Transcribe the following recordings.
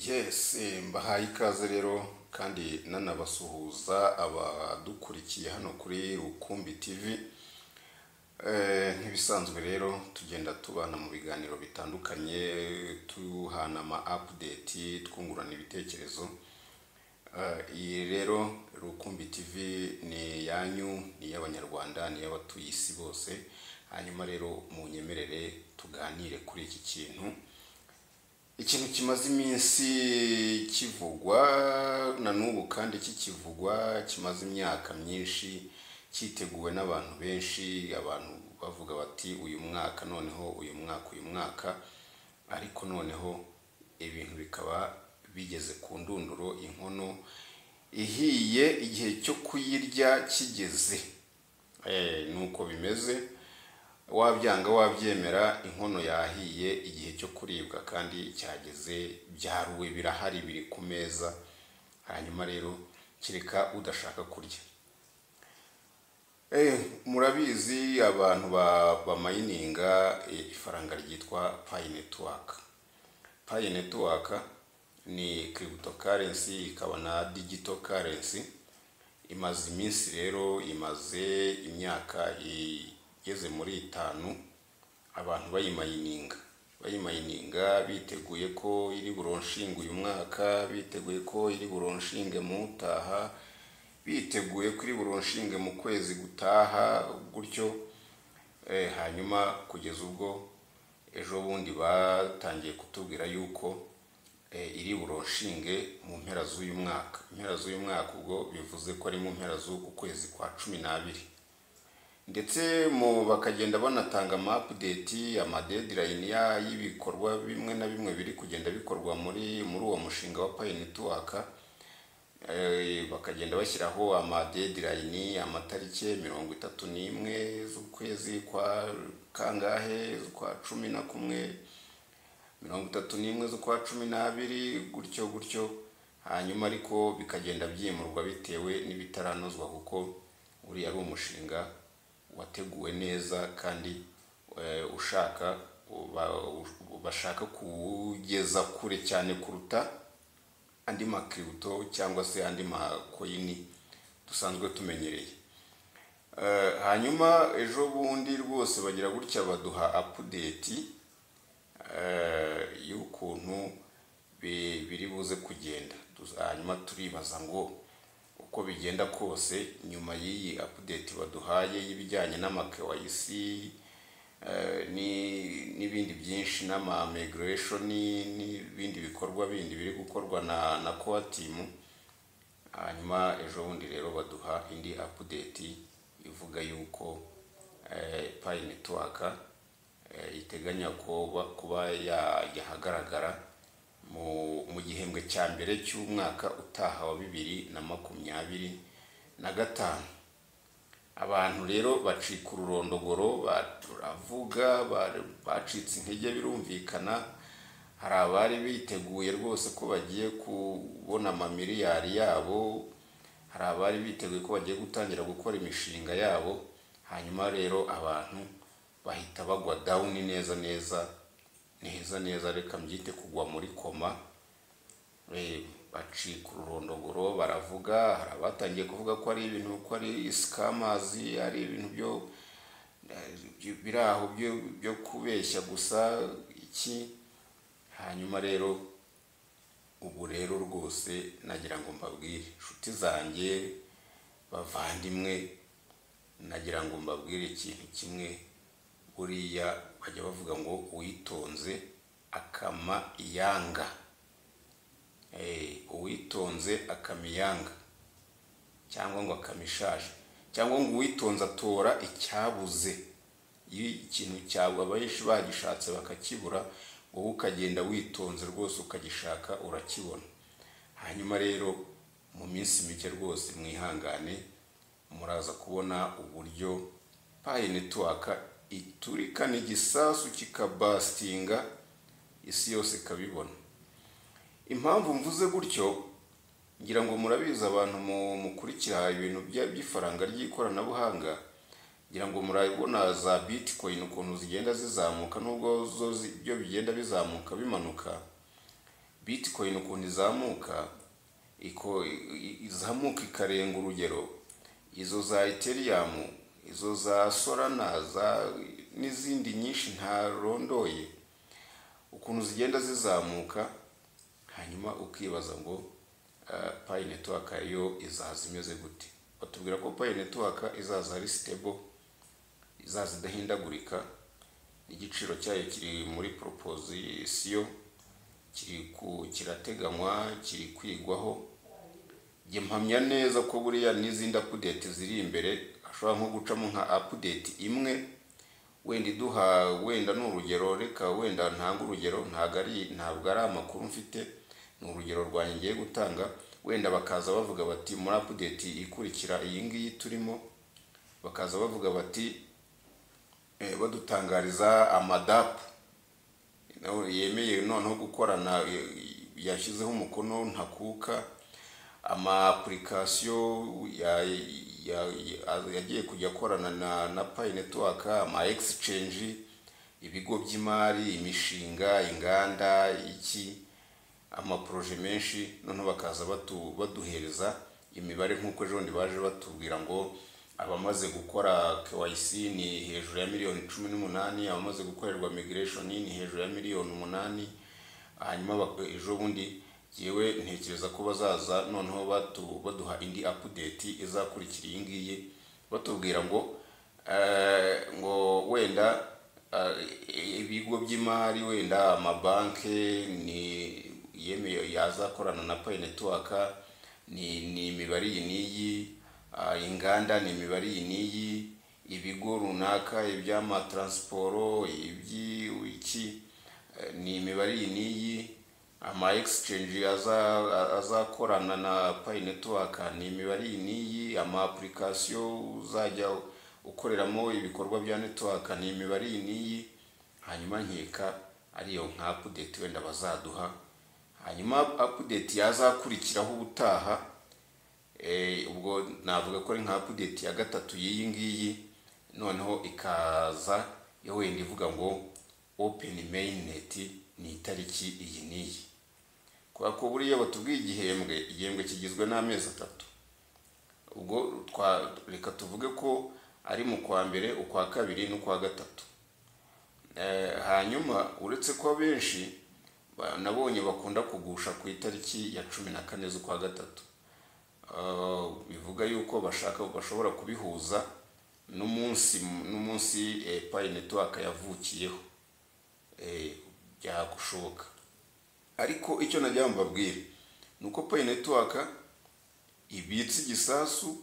Yes, mbahaye ikaze rero kandi nanabasuhuza abadukurikiye hano kuri Rukumbi TV. Nk'ibisanzwe rero tugenda tubana mu biganiro bitandukanye, tuhana ama update, twungurana ibitekerezo. Iyi rero Rukumbi TV ni iyanyu, ni iy'Abanyarwanda, ni iy'abatuye isi bose. Hanyuma rero munyemerere tuganire kuri iki kintu, ikintu kimaze iminsi kivugwa na n'ubu kandi kikivugwa, kimaze imyaka myinshi cyiteguwe n'abantu benshi. Abantu bavuga bati uyu mwaka noneho, uyu mwaka, uyu mwaka, ariko noneho ibintu bikaba bigeze ku ndunduro, inkono ihiye, igihe cyo kuyirya kigeze. Nuko bimeze, wabyanga wabyemera, inkono yahiye, igihe cyo kuribwa kandi cyageze, byaruwe, birahari, biri ku meza. Hanyuma rero kereka udashaka kurya. Murabizi abantu bamayininga ifaranga ryitwa Pi Network. Pi Network ni cryptocurrency, ikaba na digital currency. Imaze iminsi rero, imaze imyaka igeze muri 5 abantu bayimayininga biteguye ko iri buronshinge uyu mwaka, biteguye ko iri buronshinge mu utaha, biteguye ko iri buronshinge mu kwezi gutaha gutyo. Hanyuma kugeza ubwo ejo bundi batangiye kutubwira yuko iri buronshinge mu mpera z'uyu mwaka. Impera z'uyu mwaka ubwo bivuze ko ari mu mpera z'uku kwezi kwa 12. Ndetse mu bakagenda banatanga ama update, ama deadline y'ibikorwa bimwe na bimwe biri kugenda bikorwa muri uwo mushinga wa Pi Network. Bakagenda bashyiraho ama deadline, amatariki 31 z'ukwezi kwa kangahe, z'ukwa 11, 31 z'ukwa 12, gutyo gutyo. Hanyuma ariko bikagenda byimurwa bitewe n'ibitaranozwa, kuko uriya ari umushinga wateguwe neza kandi ushaka bashaka kuwugeza kure cyane kuruta andi ma crypto cyangwa se andi ma coin dusanzwe tumenyereye. Hanyuma ejo bundi rwose bagira gutya baduha update y'ukuntu biri buze kugenda. Hanyuma turibaza ngo uko bigenda kose nyuma y'iyi update baduhaye y'ibijyanye n'ama KYC n'ibindi byinshi n'ama migration n'ibindi bikorwa bindi biri gukorwa na core team. Hanyuma ejo bundi rero baduha indi update ivuga yuko Pi Network iteganya kuba yajya ahagaragara mu gihembwe cya mbere cy'umwaka utaha wa 2025. Abantu rero bacika ururondogoro, baravuga, bacitse intege, birumvikana. Hari abari biteguye rwose ko bagiye kubona amamiliyari yabo, hari abari biteguye ko bagiye gutangira gukora imishinga yabo. Hanyuma rero abantu bahita bagwa down neza neza neza neza, reka mbyite kugwa muri koma. Bacika ururondogoro, baravuga. Hari abatangiye kuvuga ko ari ibintu, ko ari scammers, ari ibintu byo biri aho byo kubeshya gusa iki. Hanyuma rero ubu rero rwose nagira ngo mbabwire, inshuti zanjye, bavandimwe, nagira ngo mbabwire ikintu kimwe. Buriya bajya bavuga ngo uwitonze akama iyanga, uwitonze akama iyanga, cyangwa ngo akama ishaje, cyangwa ngo uwitonze atora icyabuze. Iyo ikintu cyawe abenshi bagishatse bakakibura, wowe ukagenda witonze rwose ukagishaka, urakibona. Hanyuma rero mu minsi mike rwose mwihangane, muraza kubona uburyo Pi Network iturikana igisasu kikabasitinga, isi yose ikabibona. Impamvu mvuze gutyo, ngira ngo murabizi, abantu mukurikira ibintu by'ifaranga ry'ikoranabuhanga, ngira ngo murabona za Bitcoin ukuntu zigenda zizamuka, nubwo zo byo bigenda bizamuka bimanuka. Bitcoin ukuntu izamuka, izamuka ikarenga urugero, izo za Ethereum, izo za Solana, za n'izindi nyinshi ntarondoye, ukuntu zigenda zizamuka, hanyuma ukibaza ngo Pi Network yo izaza imeze gute? Batubwira ko Pi Network izaza ari stable, izaza idahindagurika, igiciro cyayo kiri muri proposition, kiri ku kirateganywa, kiri kwigwaho. Njye mpamya neza ko buriya n'izindi update ziri imbere hashobora nko gucamo nka update imwe wenda iduha, wenda ni urugero, reka wenda ntanga urugero, ntabwo ari amakuru mfite, ni urugero rwanjye ngiye gutanga. Wenda bakaza bavuga bati muri update ikurikira iyi ngiyi turimo, bakaza bavuga bati badutangariza ama dApp nawe yemeye noneho gukorana, yashyizeho umukono ntakuka, ama application yagiye kujya akorana na Pi Network, ama exchange, ibigo by'imari, imishinga, inganda, iki, ama projets menshi. Noneho bakaza baduhereza imibare nk'uko ejo bundi baje batubwira ngo abamaze gukora KYC ni hejuru ya miliyoni 18, abamaze gukorerwa migration ni hejuru ya miliyoni 8. Hanyuma ejo bundi yewe ntekereza ko bazaza noneho baduha indi update izakurikira iyi ngiyi, batubwira ngo ngo wenda ibigo by'imari, wenda amabanki ni yemeye yazakorana na Pi Network ni imibare iyi n'iyi, inganda ni imibare iyi n'iyi, ibigo runaka, iby'ama transport, iby'iki, ni imibare iyi n'iyi, ama exchange azakorana na Pi Network ni imibare iyi n'iyi, ama application uzajya ukoreramo ibikorwa bya network ni imibare iyi n'iyi. Hanyuma nkeka ariyo nka update wenda bazaduha. Hanyuma update yazakurikiraho ubutaha, ubwo navuga ko ari nka update ya gatatu y'iyi ngiyi, noneho ikaza yo wenda ivuga ngo open mainnet ni itariki iyi n'iyi, kubera ko buriya batubwiye igihembwe, igihembwe kigizwe n'amezi 3. Ubwo reka tuvuge ko ari mu kwa mbere, ukwa kabiri n'ukwa gatatu. Hanyuma uretse ko abenshi nabonye bakunda kugusha ku itariki ya 14 z'ukwa gatatu, bivuga yuko bashaka bashobora kubihuza n'umunsi Pi Network yavukiyeho, byagushoboka. Ariko icyo nagira ngo mbabwire ni uko Pi Network ibitse igisasu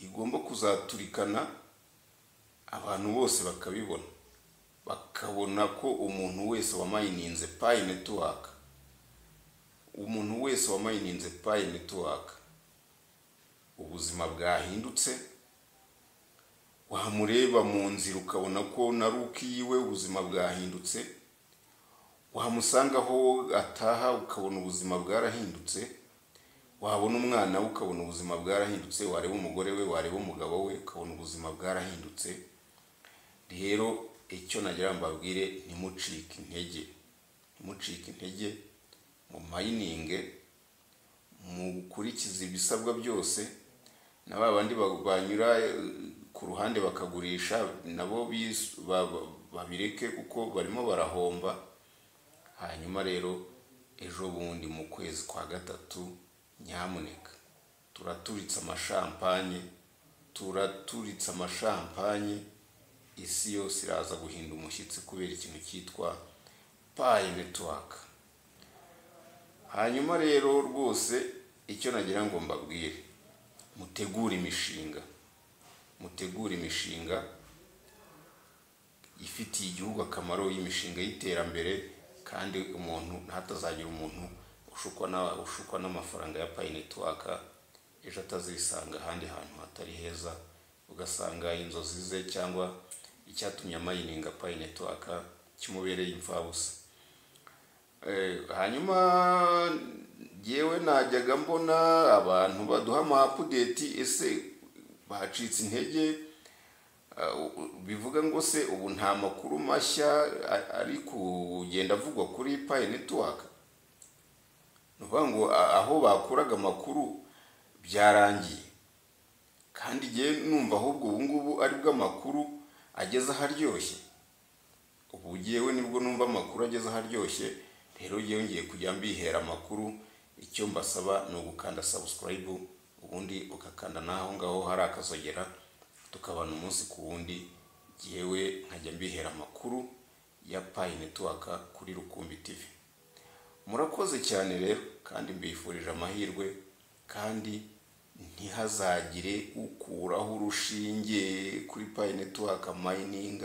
igomba kuzaturikana abantu bose bakabibona, bakabona ko umuntu wese wamayininze Pi Network, umuntu wese wamayininze Pi Network, ubuzima bwahindutse. Wamureba mu nzira ukabona ko na look yiwe ubuzima bwahindutse, wamusanga aho ataha ukabona ubuzima bwarahindutse, wabona umwana we ukabona ubuzima bwarahindutse, wareba umugore we, wareba umugabo we, ukabona ubuzima bwarahindutse. Rero icyo nagira ngo mbabwire, ntimucike intege, ntimucike intege, mu mayininge, mukurikize ibisabwa byose. Na ba bandi banyura ku ruhande bakagurisha nabo babireke kuko barimo barahomba. Hanyuma rero ejo bundi mu kwezi kwa gatatu, nyamuneka, turaturitse ama champagne, turaturitse ama champagne, isi yose iraza guhinda umushyitsi kubera ikintu cyitwa Pi Network. Hanyuma rero rwose icyo nagira ngo mbabwire, mutegure imishinga, mutegure imishinga ifitiye igihugu akamaro, y'imishinga y'iterambere, kandi umuntu ntatazagira umuntu ushukwa n'amafaranga ya Pi Network, ejo atazisanga ahandi hantu hatari heza, ugasanga inzozi ze cyangwa icyatumye amayininga Pi Network kimubereye imfabusa. Hanyuma yewe najyaga mbona abantu baduha ama update, ese bacitse intege? Bivuga ngo se ubu nta makuru mashya ari kugenda avugwa kuri Pi Network? Ni ukuvuga ngo aho bakuraga amakuru byarangiye, kandi ngewe numva ahubwo ubu ngubu aribwo amakuru ageze aharyoshye. Ubu ngewe nibwo numva amakuru ageze aharyoshye. Rero ngewe ngiye kujya mbihera amakuru. Icyo mbasaba ni ugukanda subscribe, ubundi ugakanda n'aho ngaho hari akazogera, tukabana umunsi ku wundi. Ngewe nkajya mbihera amakuru ya Pi Network kuri Rukumbi TV. Murakoze cyane rero, kandi mbifurije amahirwe, kandi ntihazagire ukuraho urushinge kuri Pi Network mining.